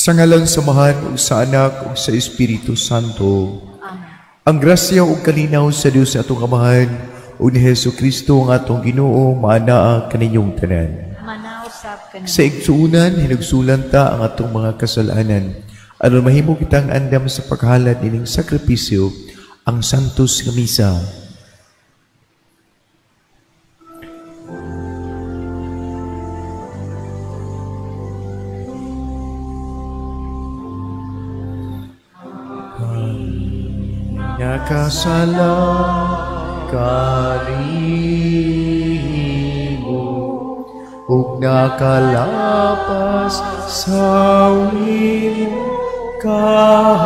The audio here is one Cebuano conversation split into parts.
Sa ngalan sa Amahan ug sa Anak ug sa Espiritu Santo. Amen. Ang grasya ug kalinaw sa Dios atong Amahan ug ni Hesus Kristo ang atong Ginoo maanaa kaninyong tanan. Manaw sab kaninyo. Sa igsuunan, hinugsulan ta ang atong mga kasalanan. Aron mahimo kitang andam sa paghalad ining sakripisyo, ang Santos nga Misa. Nakasala kanimo ug nakalapas sa imong kaayo.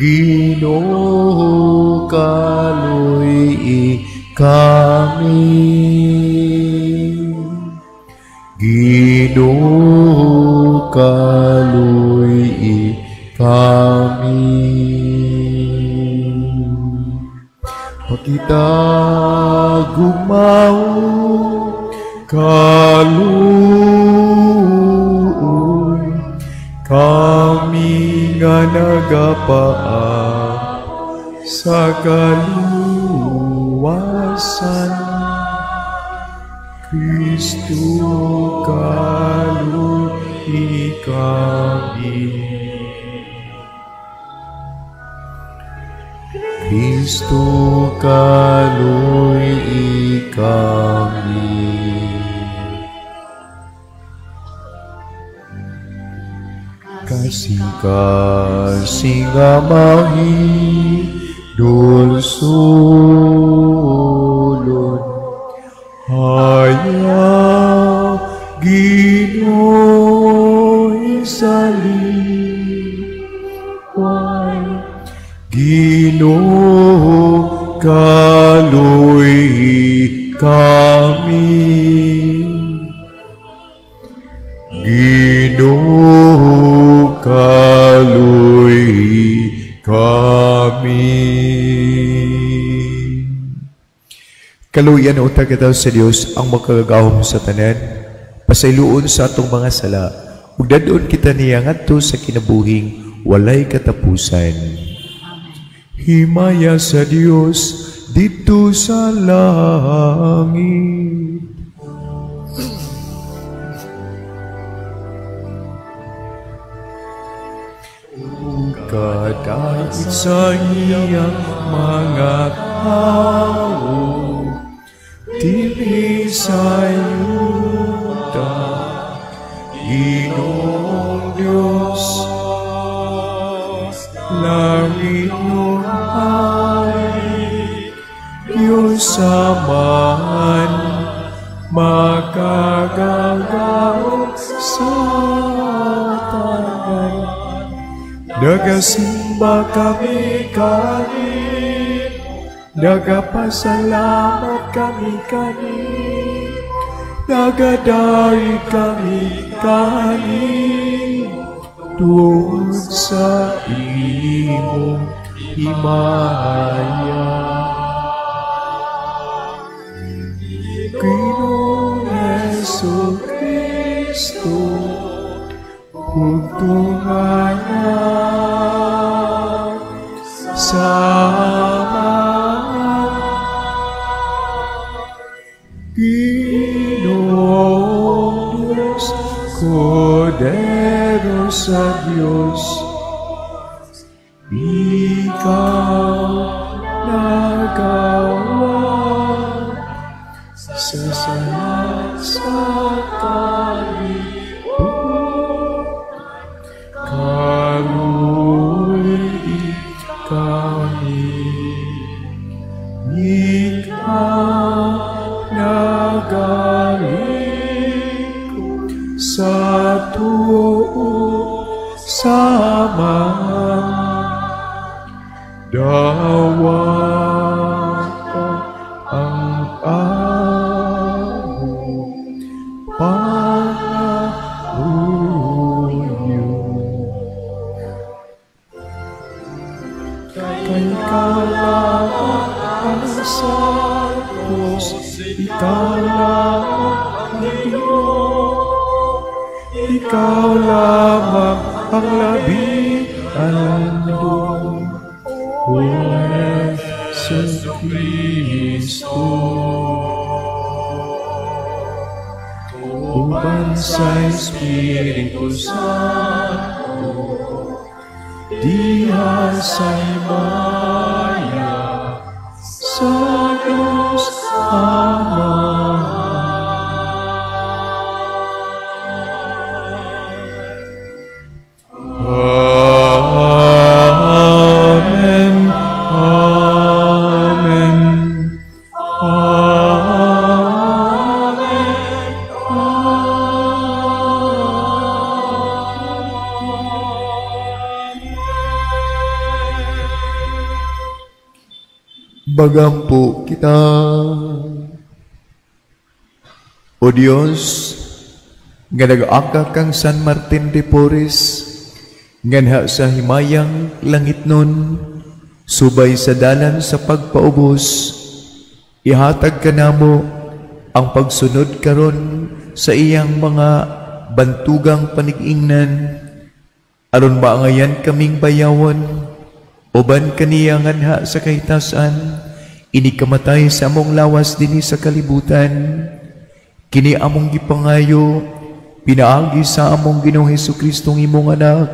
Ginoo, kaluy-i kami. Ginoo, kaluy-i kami. Pakita gumao kaluoy kami nga nagapaa sa kaluwasan. Kristo, kaluy kami. Kristo, kaluy kami. Kasing-kasing nga mahidulsulon, haya Ginoo isaliway. Ginoo, kaluy kami. Ginoo, kaluy kami. Kaluyan o tagadaw sa Dios ang makagagahom sa tanan, pasayloon sa atong mga sala, ug dadon kita niya ngadto sa kinabuhing walay katapusan. Himaya sa Dios dito sa langit. Kadait sa iyang mga tao, dinhi sa yuta, Ginoong Diyos, langit ay Diyos Amahan, makagagahom sa tanan. Nagasimba kami kanin, nagapasalamat kami kanin, nagadari kami kanin, tungod sa imong himaya. Ginoong Hesus Kristo, bugtong anak sa Amahan, Ginoong Diyos, Kordero sa Diyos, ikaw nagawa sa sala sa kalibutan. Kaluy kami, ikaw nagaling sa tuo sa Amahan. Dawata ang among pangamuyo. Kay lamang ang santos, ikaw lamang ang Ginoo, Ikaw lamang ang labi alandong, O Jesu Kristo. Uban sa Espiritu Santo, diha sa himaya, sa Diyos Ama. Amen. Amen. Amen. Magampo kita. O Dios, nga nag-aka kang San Martin de Porres, nganha sa himayang langit nun, subay sa dalan sa pagpaubos, ihatag kanamo ang pagsunod karon sa iyang mga bantugang panig-ingnan, aron maangayan kaming bayawon, uban kaniya nganha sa kahitasan, inikamatay sa among lawas dinhi sa kalibutan. Kini among gipangayo, pinaagi sa among Ginoong Hesukristo imong anak,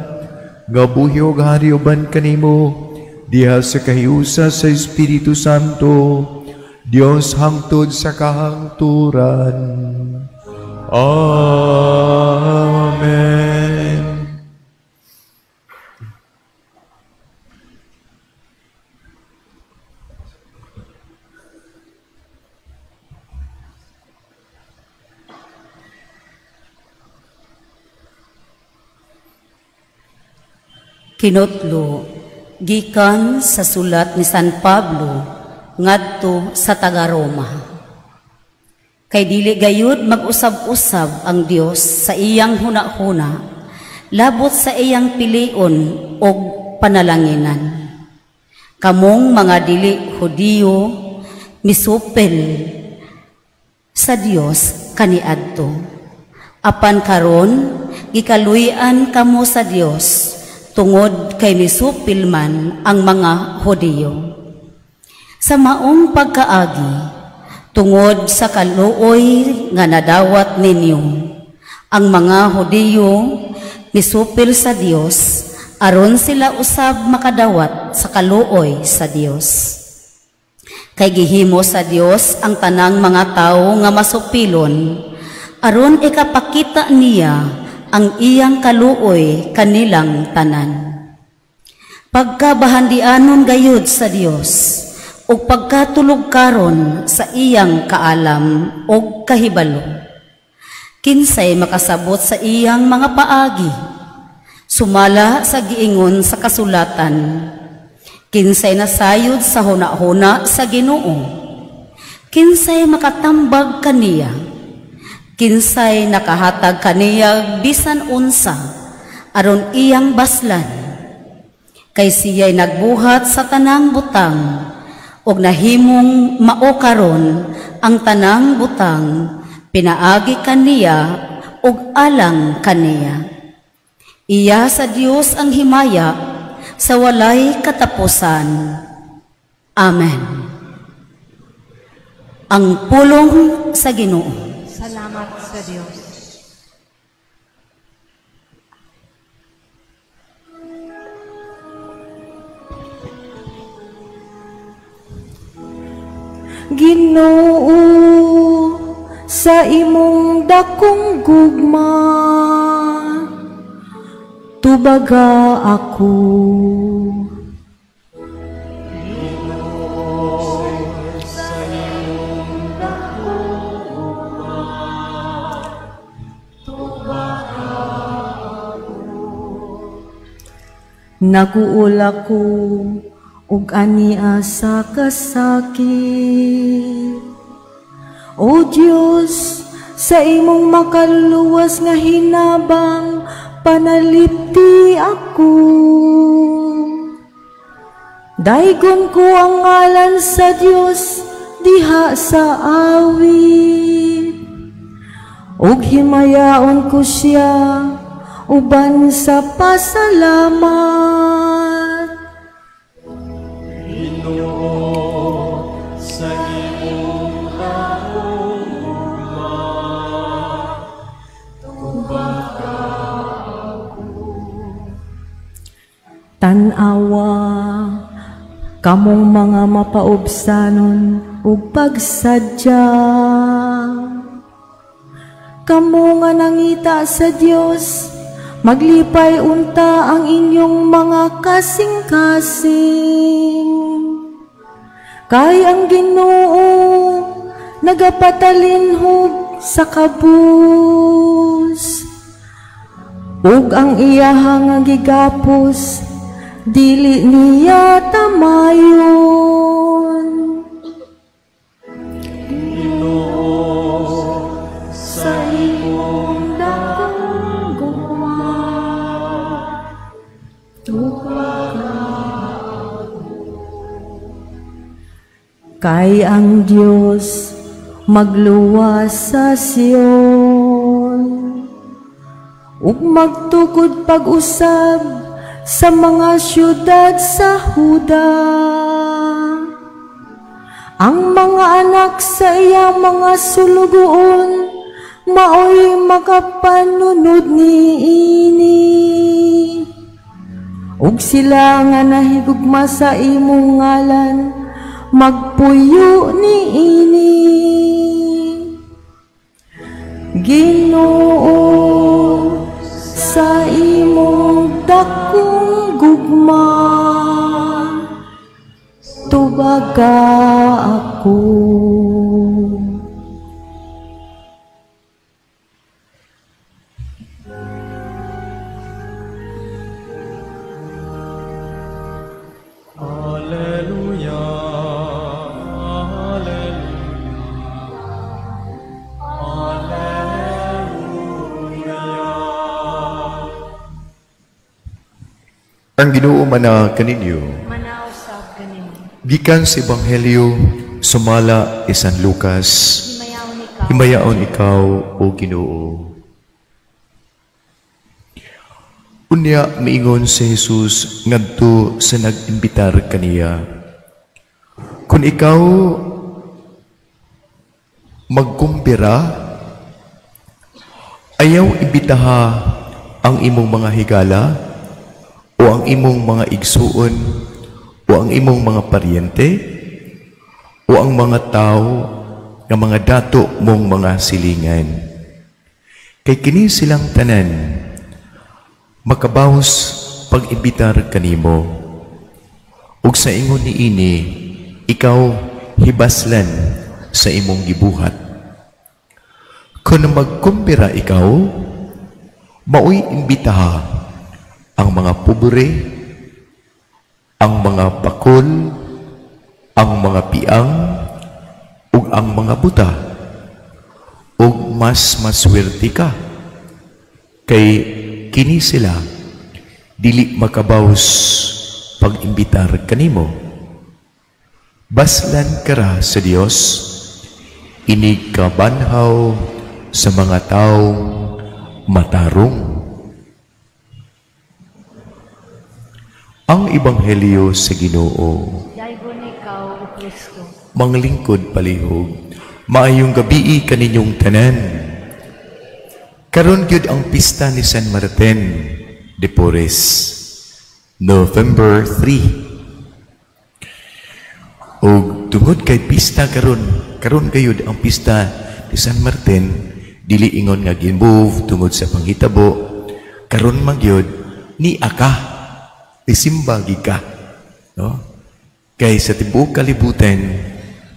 nga buhi ug hari uban kanimo diha sa kahiusa sa Espiritu Santo, Dios hangtod sa kahangturan. Amen. Kinotlo, gikan sa sulat ni San Pablo ngadto sa taga-Roma. Kay dili gayud mag-usab-usab ang Dios sa iyang hunahuna, labot sa iyang pilion og panalanginan. Kamong mga dili Hudiyo misupil sa Dios kaniadto. Apan karon gikaluy-an kamo sa Dios tungod kay misupil man ang mga Hudiyo. Sa maong pagkaagi, tungod sa kaluoy nga nadawat ninyo, ang mga Hudiyo misupil sa Dios aron sila usab makadawat sa kaluoy sa Dios. Kay gihimo sa Dios ang tanang mga tawo nga masupilon, aron ikapakita niya ang iyang kaluoy kanilang tanan. Pagkabahandianon gayud sa Dios ug pagkatulog karon sa iyang kaalam ug kahibalo, kinsay makasabot sa iyang mga paagi, sumala sa giingon sa kasulatan, kinsay nasayod sa hunahuna sa Ginoo, kinsay makatambag kaniya, kinsay nakahatag kaniya bisan unsa aron iyang baslan. Kay siya'y nagbuhat sa tanang butang ug nahimong mao karon ang tanang butang pinaagi kaniya ug alang kaniya. Iya sa Dios ang himaya sa walay katapusan. Amen. Ang pulong sa Ginoo. Salamat sa Diyos. Ginoo, sa imong dakong gugma, tubaga ako. Naguol ako ug ania sa kasakit. O Dios, sa imong makaluluwas nga hinabang, panalipti ako. Daygon ko ang ngalan sa Dios diha sa awit, ug himayaon ko siya uban sa pasalamat. Ginoo, sa imong dakong gugma, tubaga ako. Tan-awa kamong mga mapaubsanon ug pagsadya. Kamo nga nangita sa Dios, maglipay unta ang inyong mga kasing-kasing. Kay ang Ginoo nagapatalinhog sa kabus, ug ang iyahang nga gigapos dili niya tamayon. Ginoo, sa imong dakong gugma, tubaga ako. Kay ang Dios magluwas sa Sion, ug magtukod pag-usab sa mga syudad sa Huda. Ang mga anak sa iyang mga sulugoon maoy makapanunod niini, ug sila nga nahigugma sa imong ngalan magpuyo niini. Ginoo, sa imong dakong gugma, tubaga ako. Alleluia, alleluia, alleluia. Ang Ginoo mana kaninyo. Manausab kaninyo. Gikan sa Ebanghelyo sumala ni San Lucas. Himayaon ikaw, o Ginoo. Unya miingon si Jesus ngadto sa nag-imbitar kaniya. Kung ikaw magkumpira, ayaw imbitaha ang imong mga higala o ang imong mga igsuon o ang imong mga paryente o ang mga tao nga mga dato mong mga silingan. Kay kini silang tanan makabaws pag-imbitar kanimo. Ug sa ingon niini, ikaw hibaslan sa imong gibuhat. Kun magkumpira ikaw, maoy imbitaha ang mga pobre, ang mga pakol, ang mga piang, ug ang mga buta. Ug mas maswerte ka, kay kini sila dili makabaws pag-imbitar kanimo. Baslan kara sa Dios, inig ka banhaw sa mga taong matarong. Ang Ebanghelyo sa Ginoo. Daygon ikaw, O Kristo. Manglingkod palihog, maayong gabii kaninyong tanan. Karon gyud ang pista ni San Martin de Porres, November 3. Og tungod kay pista karon, karon gayud ang pista ni San Martin, dili ingon nga gi-move tungod sa panghitabo, karon man gyud ni aka isimba gid ka, no? Kay sa tibuok kalibutan,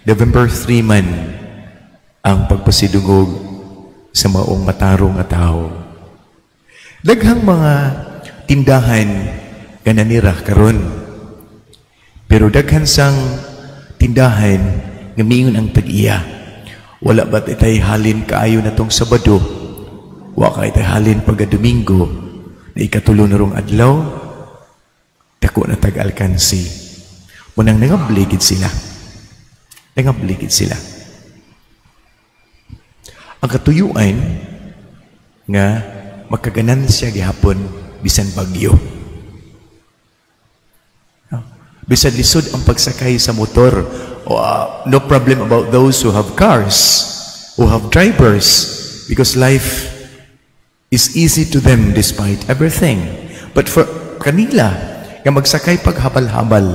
November 3 man ang pagpasidungog sa maong matarong nga tawo. Daghang mga tindahan nga nanira karon. Pero daghan sang tindahan nga miingon ang tag-iya. Wala ba itay halin kaayo na tong Sabado? Wa ka itay halin pagka Domingo na ikatulo na rong adlaw? Dako na tag-alkansi. Munang nangabligid sila. Nangabligid sila. Ang katuyuan nga makaganansya gihapon bisan bagyo. No? Bisan lisod ang pagsakay sa motor, no problem about those who have cars, who have drivers, because life is easy to them despite everything. But for kanila, nga magsakay paghabal-habal,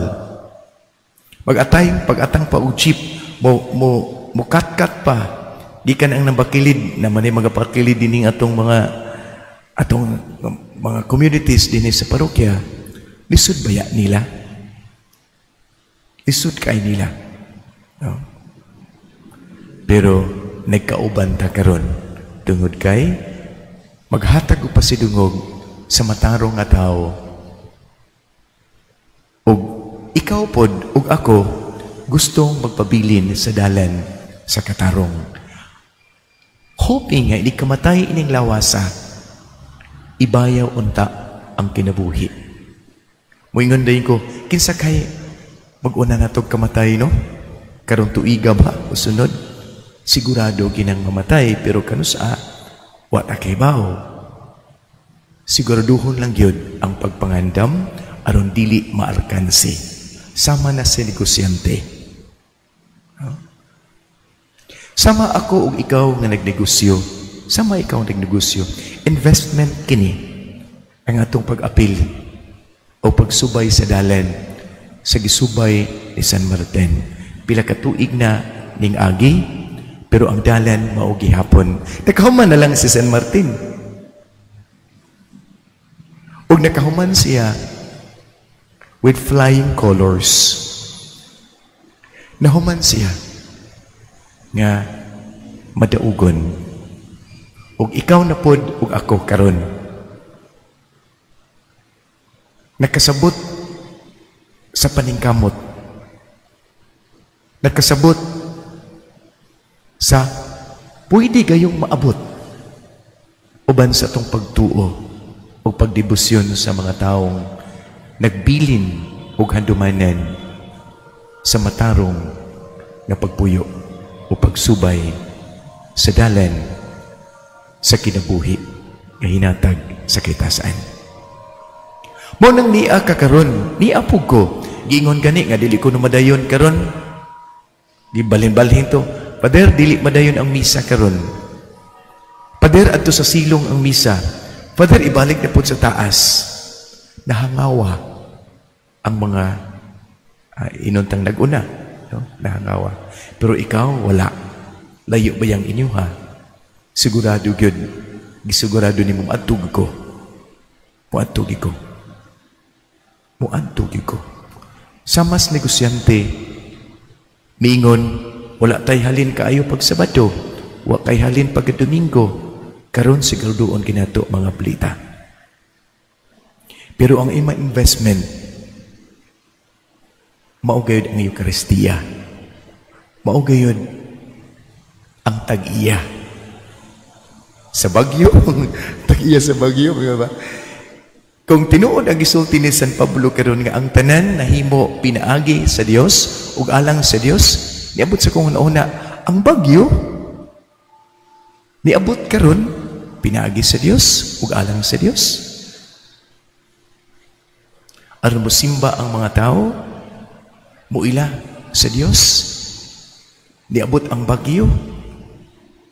magatay, pagatang pa og jeep, mo kat-kat pa, gikan ang nabakilid, naman ay mga pakilid dining atong mga communities dinhi sa parokya, lisod baya nila? Lisod kay nila. No? Pero nagkauban ta karon tungod kay maghatag og pasidungog sa matarong nga tawo. Ug ikaw pod ug ako gustong magpabilin sa dalan sa katarong. Hoping nga hindi kamatay ining lawasa, ibayaw unta ang kinabuhi. Moingon dayon ko, kinsa kay mag-una natog kamatay, no? Karong tuiga ba o sunod? Sigurado ginang mamatay, pero kanusa, wa ta kaybaw. Siguraduhon lang gyud ang pagpangandam aron dili maarkansi. Sama na sa negosyante. No? Sama ako ug ikaw nga nagnegosyo. Sama ikaw nagnegosyo. Investment kini ang atong pag-apil o pagsubay sa dalan sa gisubay ni San Martin. Pila ka tuig na ning agi, pero ang dalan mao gihapon. Nakahuman na lang si San Martin. Ug nakahuman siya with flying colors. Nahuman siya nga madaugon. Ug ikaw na pod ug ako karon. Nakasabot sa paningkamot. Nakasabot sa pwede gayong maabot uban sa atong pagtuo o pagdebosyon sa mga taong nagbilin og handumanan sa matarong nga pagpuyo o pagsubay sa dalan sa kinabuhi nga hinatag sa kitasan. Mao nang nia ka karon, nia pug ko. Giingon gani nga dili ko madayon karon. Gibalhin-balhin to. Pader, dili madayon ang misa karon. Pader, adto sa silong ang misa. Father, ibalik na po sa taas. Nahangawa ang mga inuntang nag-una. No? Nahangawa. Pero ikaw, wala. Layo ba yang inyo, ha? Sigurado gyud. Gisigurado ni mo, muadtog ko. Muadtog ko. Muadtog ko. Sa mas negosyante, miingon, wala tay halin kaayo pag Sabado, wa kay halin pag Domingo, karon siguraduon kinato mga plita. Pero ang ima investment, mao gayud ang Eucharistia. Mao gayud ang tag-iya. Sa Bagyo, tag-iya sa Bagyo, di ba? Kung tinuod ang gisulti ni San Pablo karon nga ang tanan nahimo pinaagi sa Dios ug alang sa Dios, niabot sa kong una ang bagyo niabot karon pinaagi sa Dios ug alang sa Dios. Aron mosimba ang mga tao, muila sa Dios. Niabot ang bagyo,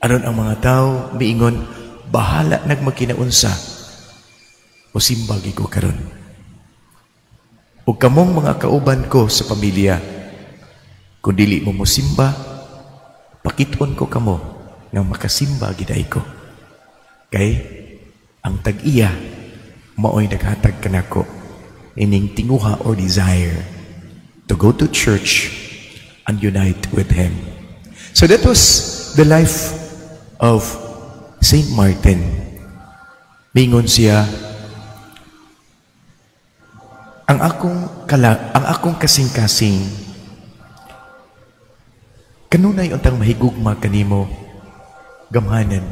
aron ang mga tao miingon, bahala nagmakinaunsa, o simba gyud ko karon. Ug kamong mga kauban ko sa pamilya, kung dili mo mosimba, pakiton ko kamo nga makasimba giday ko. Kay ang tag-iya maoy naghatag kanako ining tinguha or desire to go to church and unite with Him. So that was the life of Saint Martin. Mingon siya, ang akong kasing-kasing kanunay untang mahigugma kanimo, gamhanan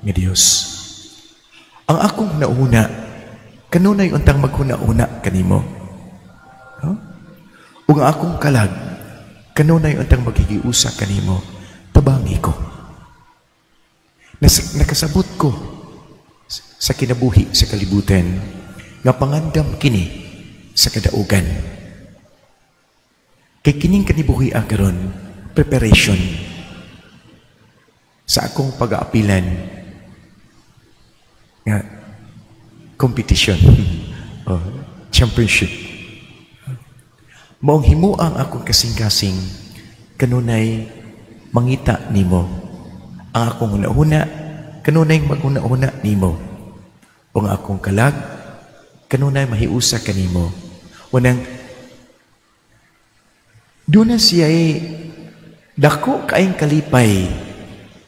nga Dios. Ang akong nauna, kanunay untang maghuna-una kanimo. No? Ug ang akong kalag, kanunay untang maghigiusa kanimo, tabangi ko. Nakasabot ko sa kinabuhi sa kalibutan nga pangandam kini sa kadaugan. Kay kining kanibuhi ang karon, preparation sa akong pag-aapilan nga competition, oh, championship. Maong himuang akong kasing-kasing kanunay mangita nimo. Ang akong hunahuna kanunay maghuna-huna nimo. O ang akong kalag kanunay mahiusa kanimo. Unang doon na siya dako kaayong kalipay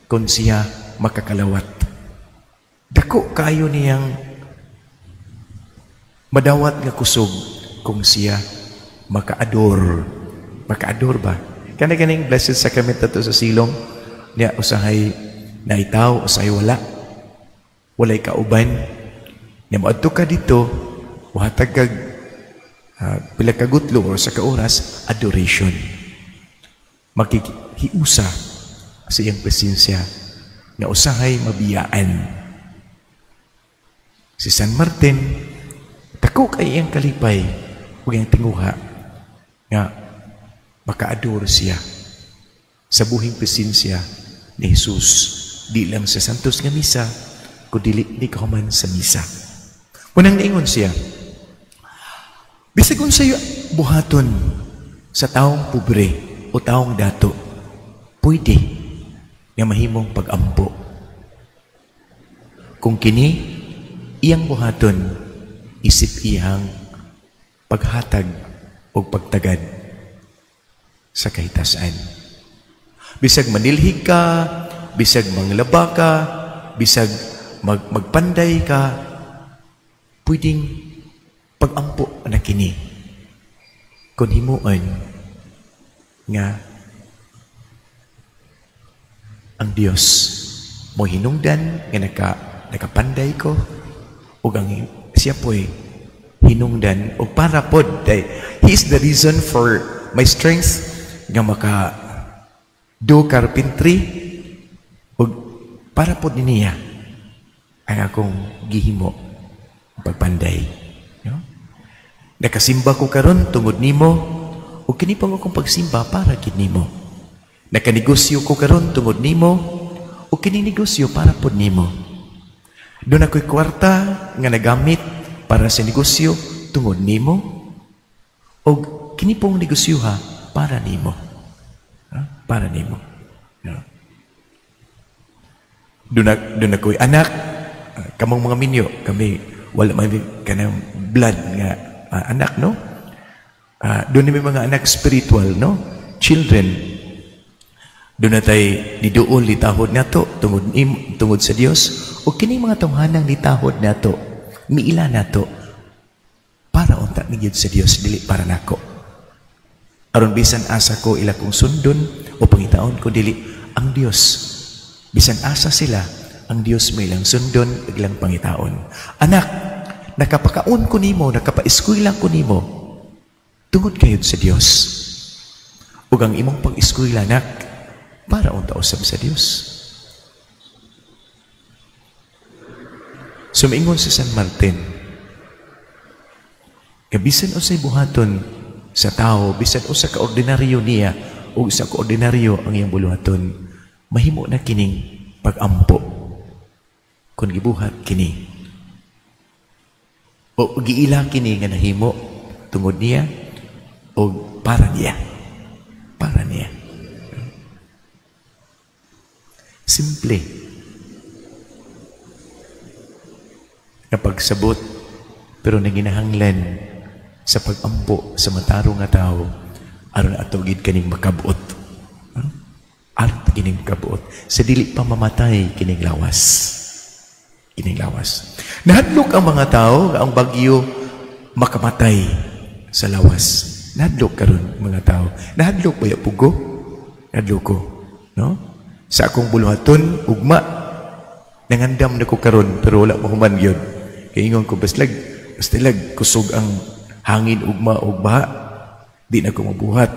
kung siya makakalawat. Dako kaayo niyang madawat nga kusog kung siya makaador. Makaador ba? Kani kaning Blessed Sacrament ato sa silong niya, usahay naitaw, usahay wala. Walay kauban. Nya moadto ka dito, muhatag kag pila ka gutlo or sa ka oras, adoration. Makikiusa sa iyang presensya nga usahay mabiyaan. Si San Martin, dako kay iyang kalipay ug iyang tinguha nga makaador siya sa buhing presensya ni Jesus, di lang sa Santos nga Misa, kundi ni kahuman sa misa. Unang niingon siya, bisag unsay buhaton sa taong pobre o taong dato, pwede nga mahimong pag-ampo kung kini iyang buhaton isip iyang paghatag o pagtagad sa kahitasan. Bisag manilhig ka, bisag manglaba ka, bisag magpanday ka, pwedeng pag-ampo na kini kung himuon nga ang Dios mo hinungdan nga nakapanday ko ug ang siya po'y hinungdan o para pod day. He is the reason for my strength nga maka do carpentry ug para pod niya ang akong gihimo pagpanday, no? Nakasimba ko karon tungod nimo ug kini pang akong pagsimba para gid nimo. Nakanegosyo ko karon tungod nimo ug kini negosyo para pod nimo. Doon ako'y kwarta nga nagamit para sa negosyo tungod nimo ug kini pong negosyo ha para nimo. Ha? Para nimo. No? Doon ako'y anak, kamong mga minyo, kami wala man kanang blood nga anak, no? Doon may mga anak spiritual, no? Children. Doon na tay niduol litahod nato tungod sa Dios o kini mga tawhanang litahod nato, miila nato para unta ni gyud sa Dios, dili para nako. Aron bisan asa ko ila kong sundon o pangitaon ko, dili ang Dios. Bisan asa sila, ang Dios may ilang sundon ug ilang pangitaon. Anak, nakapakaon ko nimo, nakapaeskwela ko nimo tungod kayod sa Dios. Ug ang imong pag-eskwela, anak, para unta usab sa Dios. Sumingon si San Martin, kabisan usay buhaton sa tao, bisan usa ka ordinaryo niya o usa ka ordinaryo ang iyang buluhaton, mahimo na kining pag-ampo kung gibuhat kini o giila kini nga nahimo tungod niya o para niya, para niya. Simple nga pagsabot, pero nanginahanglan sa pag-ampo sa matarong nga tao aron ato gid kaning makabot. Aron kining makabot sa dili pa mamatay kining lawas. Kining lawas. Nahadlok ang mga tao nga ang bagyo makamatay sa lawas. Nahadlok karon mga tao. Nahadlok ba pugo? Nahadlok ko, no? Sa akong buluhaton ugma nangandam na ko karon pero wala mahuman gyud. Kay ingon ko basta lag kusog ang hangin ugma ug baha, di na ko mabuhat.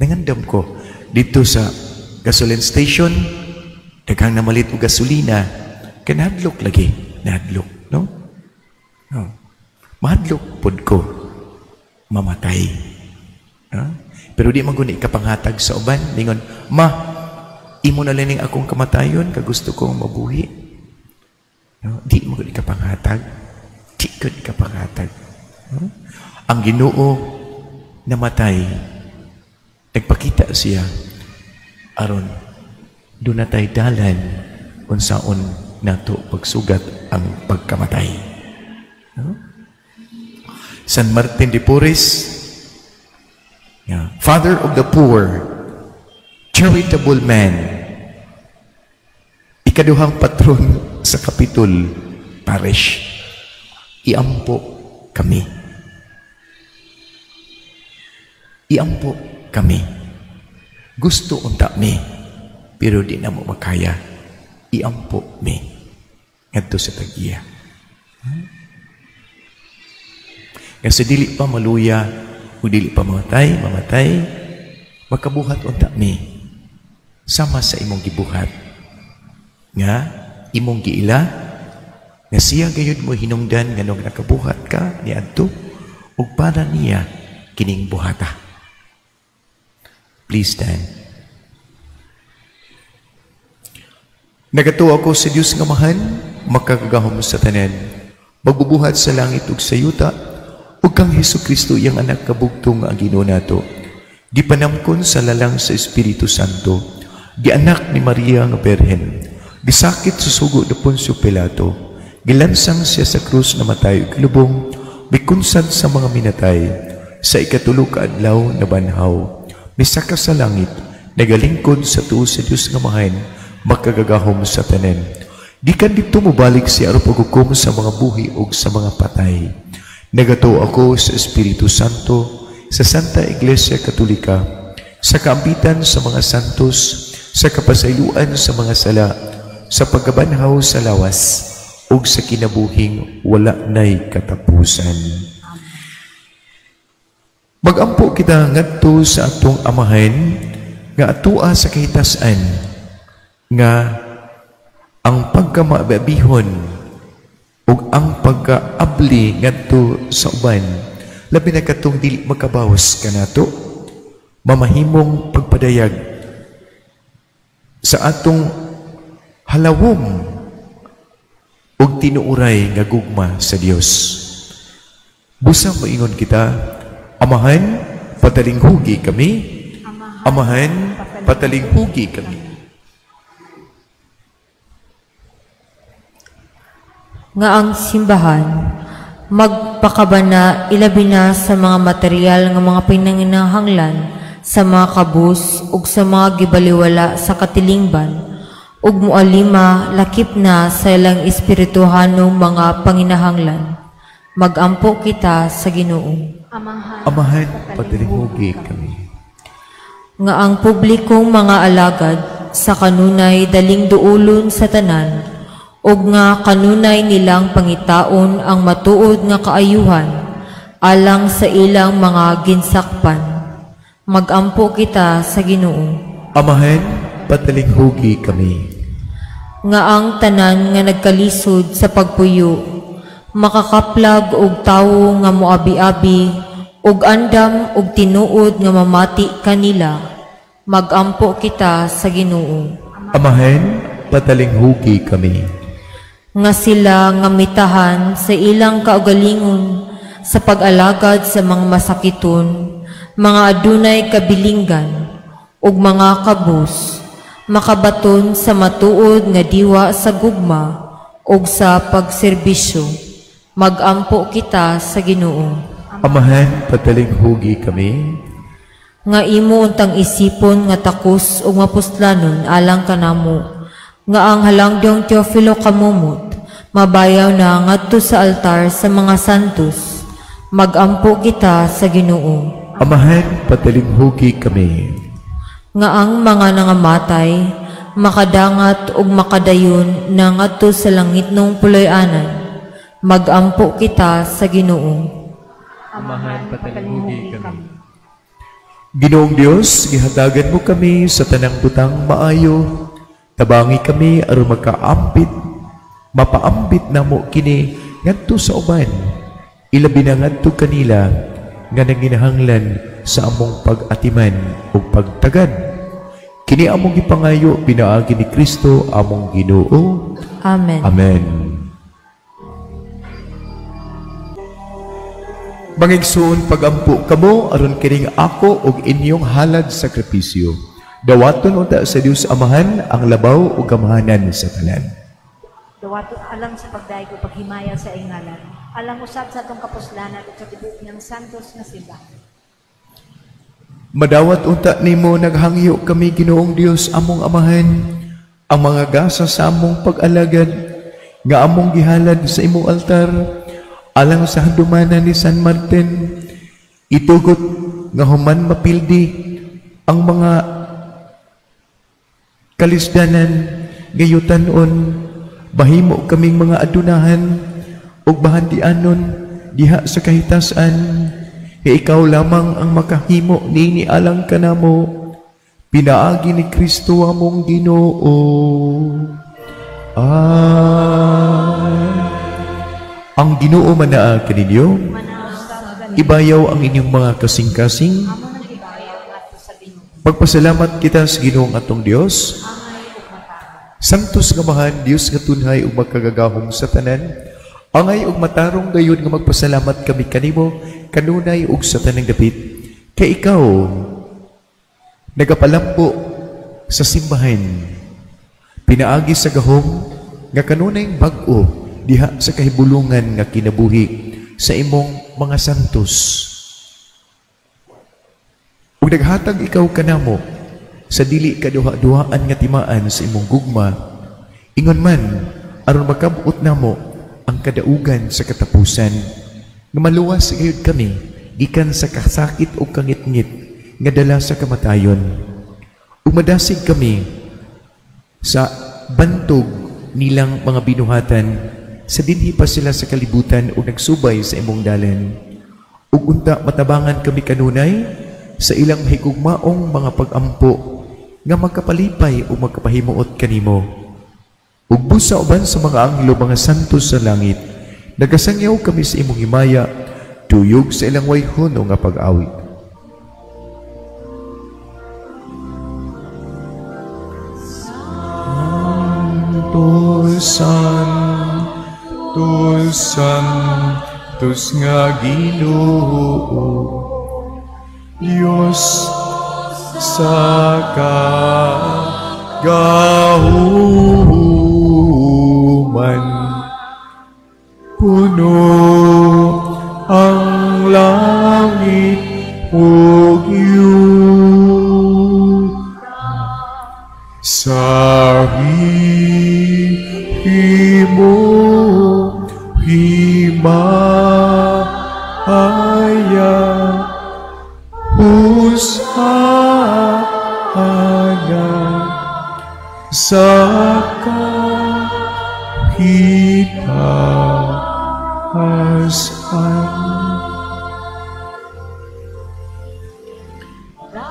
Nangandam ko dito sa gasoline station, daghang namalit og gasolina, kanadlok lagi. nahadlok, no? No. Mahadlok pod ko mamatay. Ha? Pero di man guni kapanghatag sa uban, ningon, "Ma, imo na lang ning akong kamatayon ka gusto kong mabuhi." No? Di man guni kapanghatag. Di guni kapanghatag. No? Ang Ginoo namatay, nagpakita siya aron duna tay dalan unsaon nato pagsugat ang pagkamatay. No? San Martin de Porres, yeah, father of the poor, charitable man, ikaduhang patron sa Kapitol Parish, iampo kami. Iampo kami. Gusto unta mi, pero di na mo makaya. Iampo mi ngadto sa tag-iya. Kasi dili pa maluya o dili pa mamatay, makabuhat unta mi sama sa imong gibuhat. Nga imong giila nga siya gayud mo hinungdan nganong nakabuhat ka niadto ug para niya kining buhata. Please stand. Nagatuo ako sa Dios nga Amahan, makagagahom sa tanan, magbubuhat sa langit ug sa yuta, ug kang Hesukristo iyang anak kabugtong ang Ginoo nato. Gipanamkon sa lalang sa Espiritu Santo, gianak ni Maria nga Birhen, gisakit sa sugo ni Poncio Pilato, gilansang siya sa krus namatay ug lubong, mikunsad sa mga minatay, sa ikatulo ka adlaw nabanhaw, misaka sa langit, nagalingkod sa tuo sa Dios nga Amahan, makagagahom sa tanan. Gikan didto mobalik siya aron paghukom sa mga buhi ug sa mga patay. Nagatuo ako sa Espiritu Santo, sa Santa Iglesia Katolika, sa kaambitan sa mga santos, sa kapasayloan sa mga sala, sa pagkabanhaw sa lawas, ug sa kinabuhing wala nay katapusan. Magampo kita ngadto sa atong Amahan nga atua sa kahitasan, nga ang pagkamababihon ug ang pagkaabli ngadto sa uban, labi na katong dili makabawas kanato, mamahimong pagpadayag sa atong halawom ug tinuoray nga gugma sa Dios. Busa moingon kita, Amahan, patalinghugi kami. Amahan, patalinghugi kami. Nga ang simbahan magpakabana ilabi na sa mga material nga mga pinanginahanglan sa mga kabus ug sa mga gibaliwala sa katilingban ug mualima lakip na sa ilang espirituhanong mga panginahanglan. Magampo kita sa Ginoo. Amahan, patalinghugi kami. Nga ang publikong mga alagad sa kanunay daling duulon sa tanan ug nga kanunay nilang pangitaon ang matuod nga kaayuhan alang sa ilang mga ginsakpan. Magampo kita sa Ginoo. Amahan, patalinghugi kami. Nga ang tanan nga nagkalisod sa pagpuyo, makakaplag og tawo nga moabi-abi ug andam og tinuod nga mamati kanila. Magampo kita sa Ginoo. Amahan, patalinghugi kami. Nga sila nga mitahan sa ilang kaugalingon sa pag-alagad sa mga masakiton, mga adunay kabilinggan ug mga kabus, makabaton sa matuod nga diwa sa gugma ug sa pagserbisyo. Magampo kita sa Ginoo. Amahan, patalinghugi kami. Nga imo untang isipon nga takos ug mapuslanon alang kanamo, nga ang halangdong Teofilo Camomot mabayaw na ngadto sa altar sa mga santos. Magampo kita sa Ginoo. Amahan, patalinghugi kami. Nga ang mga nangamatay makadangat ug makadayon na ngadto sa langitnong puloy-anan. Magampo kita sa Ginoo. Amahan, patalinghugi kami. Ginoong Dios, gihatagan mo kami sa tanang butang maayo. Tabangi kami aron makaampit Mapaambit namo kini ngadto sa uban, ilabi na ngadto kanila nga nanginahanglan sa among pag-atiman ug pagtagad. Kini among gipangayo pinaagi ni Kristo among Ginoo. Amen. Amen. Mangigsuon, pagampo kamo aron kining ako ug inyong halad sakripisyo. Dawaton unta sa Dios Amahan ang labaw ug gamhanan sa tanan. Dawaton alang sa pagdayeg ug paghimaya sa iyang ngalan, alang usab sa atong kapuslanan ug sa tibuok niyang santos nga simbahan. Madawat unta nimo naghangyo kami Ginoong Dios among Amahan ang mga gasa sa among pag-alagad nga among gihalad sa imong altar alang sa handumanan ni San Martin. Itugot nga human mapildi ang mga kalisdanan gayutanon, bahimo kaming mga adunahan ug bahandianon diha sa kahitasan. Kay ikaw lamang ang makahimo niini alang kanamo, pinaagi ni Kristo among Ginoo. Amen. Ang Ginoo manaa kaninyo, ibayaw ang inyong mga kasing-kasing. Magpasalamat kita sa Ginoong atong Dios. Santos nga Amahan, Dios nga tunhay ug magkagagahom sa tanan, angay ug matarong gayud nga magpasalamat kami kanimo kanunay ug sa tanang dapit. Kay ikaw nagapalambo sa simbahan, pinaagi sa gahom nga kanunay bag-o diha sa kahibulungan nga kinabuhi sa imong mga santos. Ug naghatag ikaw kanamo sa dili kaduha-duhaan nga timaan sa imong gugma, ingon man aron makabot namo ang kadaugan sa katapusan, nga maluwas gayud kami gikan sa kasakit o kangitngit nga dala sa kamatayon. Ug madasig kami sa bantog nilang mga binuhatan sa dinhi pa sila sa kalibutan ug nagsubay sa imong dalan. Ug unta matabangan kami kanunay sa ilang higugmaong mga pag-ampo nga magkapalipay ug magkapahimuot kanimo. Ug busa uban sa mga anghel mga santos sa langit, nagasangyaw kami sa imong himaya, tuyog sa ilang wayhono nga pag-awit. Santo, Santo, Santos nga Ginoo, Diyos sa kagahuman, puno ang langit ug sa himo himaya, husana sa kahitasan.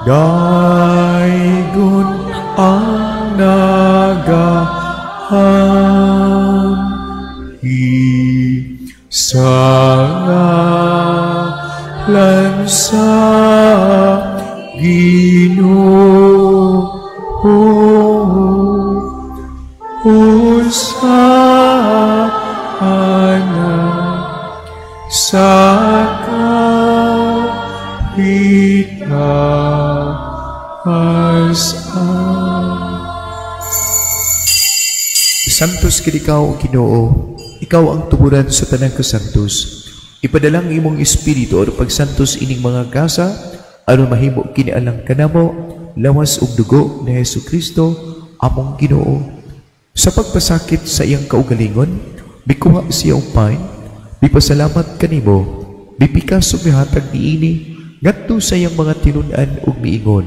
Daygon ang nagahamhi sa ngalan sa Ginoo, husana sa kahitasan. Santos kini ikaw, Ginoo, ikaw ang tuburan sa tanang kasantos. Ipadalang imong espiritu aron pagsantos ining mga gasa, aron mahimo kini alang kanamo, lawas ug dugo ni Hesus Kristo among Ginoo. Sa pagpasakit sa iyang kaugalingon, mikuha siya og pain, mipasalamat kanimo, mipikas ug mihatag niini ngadto sa iyang mga tinun-an ug miingon,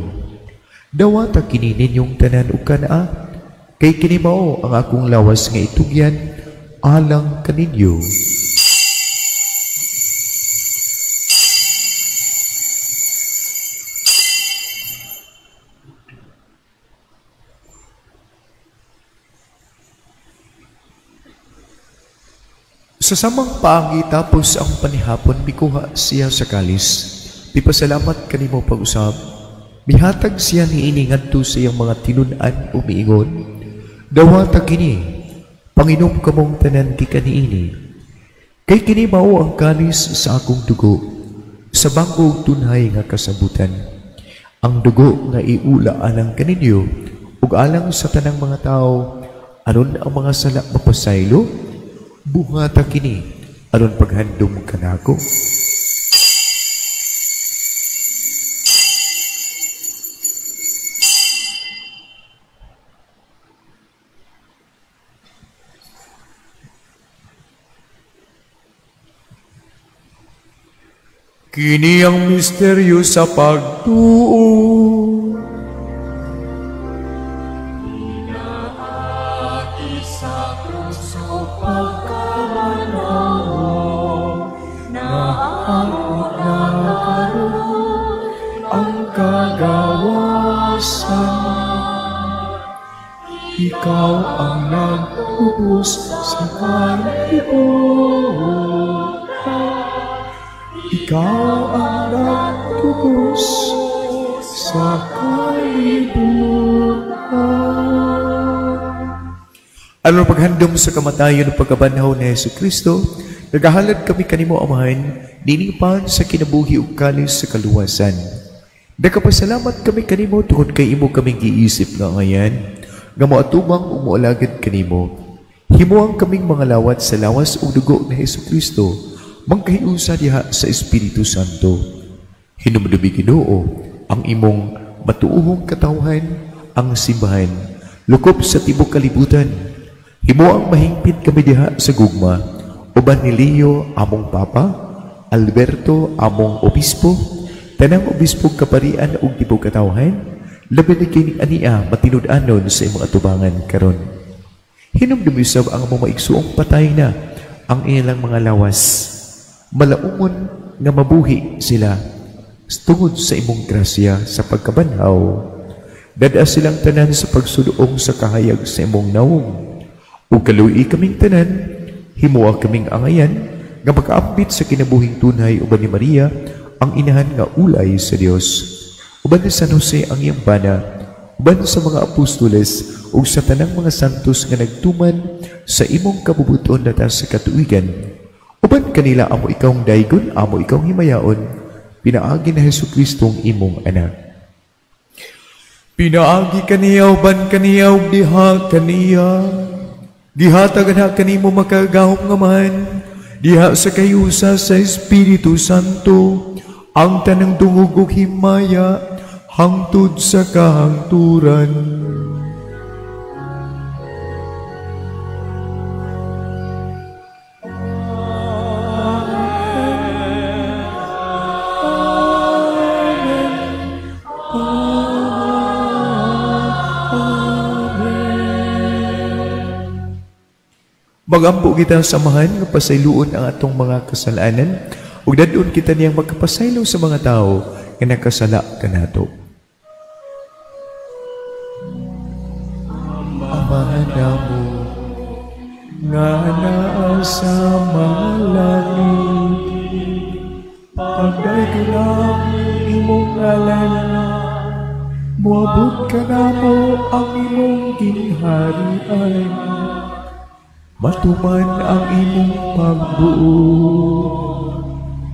dawata kini ninyong tanan ug kanaa, kay kini mao ang akong lawas nga itugyan alang kaninyo. Sa samang paagi tapos ang panihapon, mikuha siya sa kalis. Pipasalamat kanimo pag-usab. Mihatag siya niini ngadto sa iyang mga tinun-an umiingon, dawata kini, panginom kamong tanan gikan niini. Kay kini mao ang kalis sa akong dugo, sa bag-ong tunhay nga kasabutan. Ang dugo nga iula alang kaninyo ug alang sa tanang mga tawo, aron ang mga sala mapasaylo, buhata kini aron paghandom kanako. Kini ang misteryo sa pagtuo. Inaaki sa krus o pagkamanao, naamo na karon ang kagawasan. Ikaw ang nagtubos sa kalibutan. Ikaw ang nagtubos sa kalibutan. Aron paghandom sa kamatayon ug pagkabanhaw ni Hesus Kristo, nagahalad kami kanimo, Amahan, nining pan sa kinabuhi ug kalis sa kaluwasan. Nagapasalamat kami kanimo tungod kay imo kaming giisip nga ngayan, nga moatubang ug moalagad kanimo. Himuang kaming mga lawat sa lawas ug dugo ni Hesus Kristo, mangkahiusa diha sa Espiritu Santo. Hinumdumi Ginoo ang imong matuohong katawhan, ang simbahan, lukop sa tibuok kalibutan. Himuang mahingpit kami diha sa gugma, uban ni Leo among Papa, Alberto among Obispo, tanang obispo kaparian ug tibuok katawhan, labi na kini ania matinud-anon sa imong atubangan karon. Hinumdumi usab ang among maigsuong patay na ang ilang mga lawas. Malaumon nga mabuhi sila tungod sa imong grasya sa pagkabanhaw. Dada silang tanan sa pagsuduong sa kahayag sa imong nawong. Ug kaluoy kaming tanan, himua kaming angayan nga makaambit sa kinabuhing tunay uban ni Maria ang inahan nga ulay sa Dios. Uban ni San Jose ang iyang bana, uban sa mga apostoles ug sa tanang mga santos nga nagtuman sa imong kabubuton data sa katuigan. Uban kanila amo ikawng daygon, amo ikawng himayaon, pinaagi na Hesus Kristong imong anak. Pinaagi kaniya uban kaniya ug diha kaniya. Gihatag na kanimo makagahom nga man, diha sa kayusa sa Espiritu Santo, ang tanang dungog ug himaya hangtod sa kahangturan. Magampo kita sa samahan nga pasayloon ang atong mga kasalanan ug dadon kita niyang magkapasaylo sa mga tawo nga nakasala kanato. Amahan namo nga naa sa mga langit, pagdaygon ang imong ngalan, moabot kanamo ang imong gingharian. Matuman ang imong pagbuot,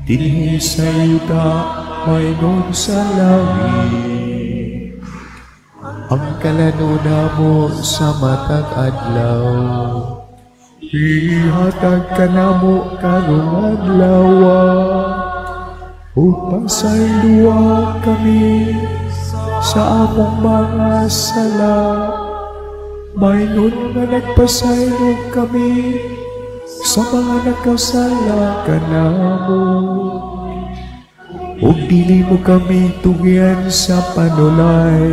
dinhi sa yuta maingon sa langit. Ang kalano namo sa matag adlaw, ihatag kanamo karong adlaw, ug pasayloa kami sa among mga sala, maingon nga nagpasaylo kami sa mga nakasala kanamo. Ug dili mo kami tugyan sa panulay,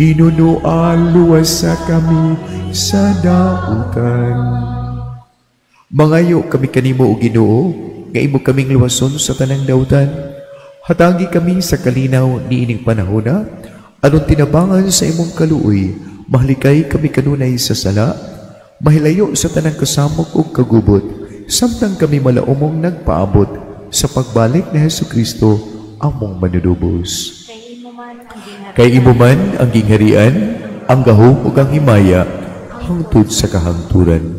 hinunoan luwasa kami sa dautan. Mangayo kami kanimo o Ginoo, nga imo kaming luwason sa tanang dautan. Hatagi kami sa kalinaw niining panahona, aron tinabangan sa imong kaluoy, mahalikay kami kanunay sa sala, mahilayo sa tanang kasamok ug kagubot, samtang kami malaumong nagpaabot sa pagbalik ni Hesukristo among manunubos. Kay imo man ang gingharian, ang gahom ug ang himaya hangtod sa kahangturan.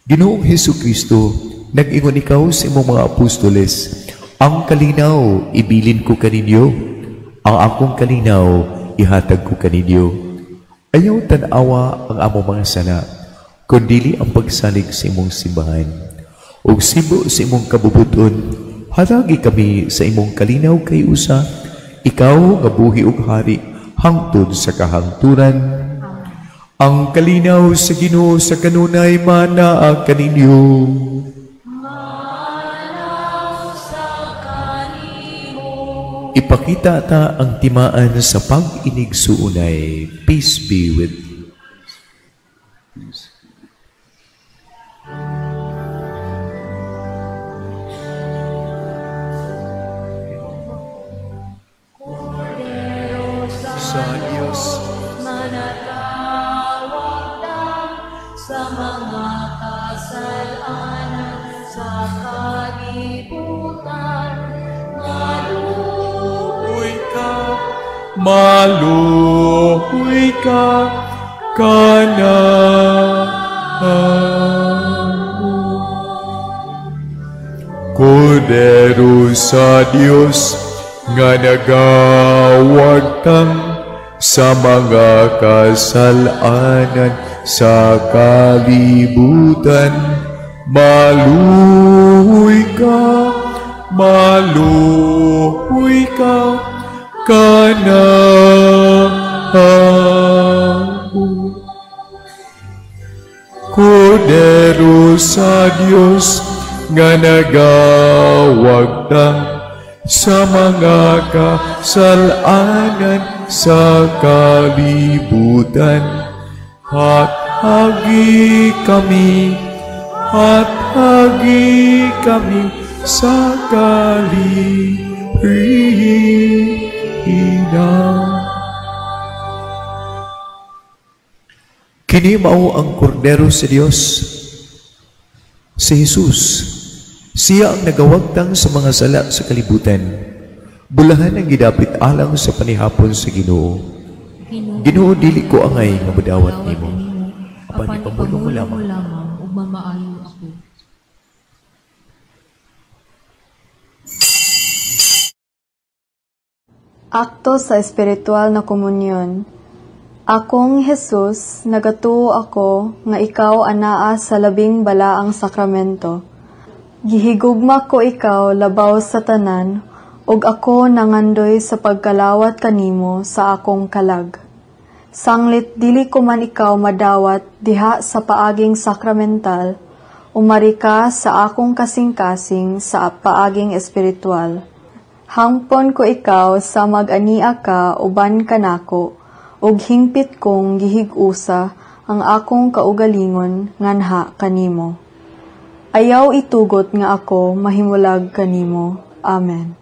Ginoong Hesukristo, nag-ingon ikaw sa imong mga apostoles, ang kalinaw ibilin ko kaninyo, ang akong kalinaw ihatag ko kaninyo. Ayaw tan-awa ang among mga sana, kundili ang pagsalig sa imong simbahan. Ug sibo sa imong kabubuton, hatagi kami sa imong kalinaw kay usa, ikaw nga buhi ug hari hangtod sa kahangturan. Ang kalinaw sa Ginoo sa kanunay manaa kaninyo. Manaa sa kanimo. Ipakita ta ang timaan sa pag-inigsuunay. Peace be with you. Peace. Sa Diyos, manatawag sa mga kasalanan sa kalibutan, maluoy ka, maluoy ka kanamo. Kordero sa Dios nga nagawagtang sa mga kasalanan sa kalibutan, maluoy ka, maluoy ka kanamo. Kordero sa Dios nga nagawagtang sa mga kasalanan sa kalibutan, hatagi kami, hatagi kami sa kalinaw. Kini mao ang Kordero sa Dios, si Jesus. Siya ang nagawagtang sa mga sala sa kalibutan. Bulahan ang gidapit alang sa panihapon sa Ginoo. Ginoo, dili ko angay nga modawat nimo. Apan ipamulong mo lamang ug mamaayo ako. Akto sa espiritual na komunyon. Akong Jesus, nagatuo ako nga ikaw anaa sa labing balaang sakramento. Gihigugma ko ikaw labaw sa tanan, ug ako nangandoy sa pagkalawat kanimo sa akong kalag. Sanglit dili ko man ikaw madawat diha sa paaging sakramental, umari ka sa akong kasing-kasing sa paaging espiritual. Hangpon ko ikaw sa mag-ania ka uban kanako, ug hingpit kong gihig-usa ang akong kaugalingon nganha kanimo. Ayaw itugot nga ako mahimulag kanimo. Amen.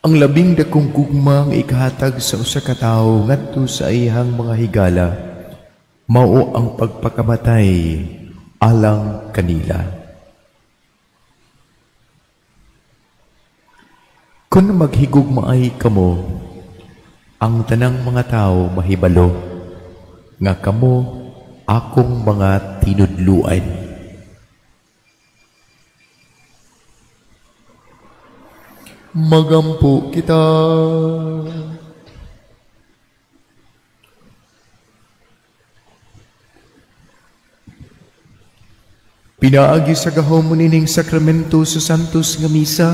Ang labing dakong gugma nga ikahatag sa usa ka tawo ngadto sa iyang mga higala, mao ang pagpakamatay alang kanila. Kung maghigugmaay kamo, ang tanang mga tao mahibalo nga kamo akong mga tinudluan. Magampo kita. Pinaagi sa gahom nining sakramento sa Santos nga Misa,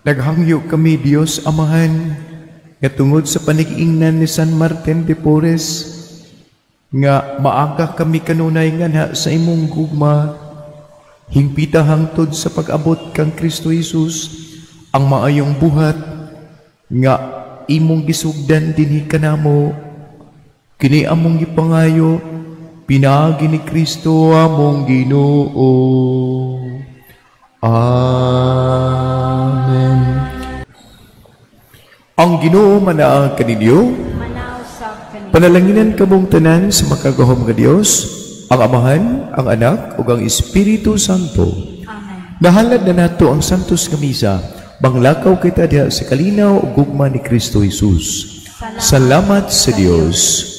naghangyo kami Dios Amahan nga tungod sa panigingnan ni San Martin de Porres nga maaga kami kanunay nganha sa imong gugma, hingpita hangtod sa pag-abot kang Kristo Jesus ang maayong buhat nga imong gisugdan dinhi kanamo. Kini among gipangayo pinaagi ni Kristo among Ginoo. Amen. Ang Ginoo manaa kaninyo. Manaa usab kanimo. Panalanginan kamong tanan sa makagagahom nga Dios, ang Amahan, ang Anak, ug ang Espiritu Santo. Amen. Nahalad na nato ang Santos nga Misa. Manglakaw kita diha sa kalinaw ug gugma ni Kristo Jesus. Salamat sa Dios.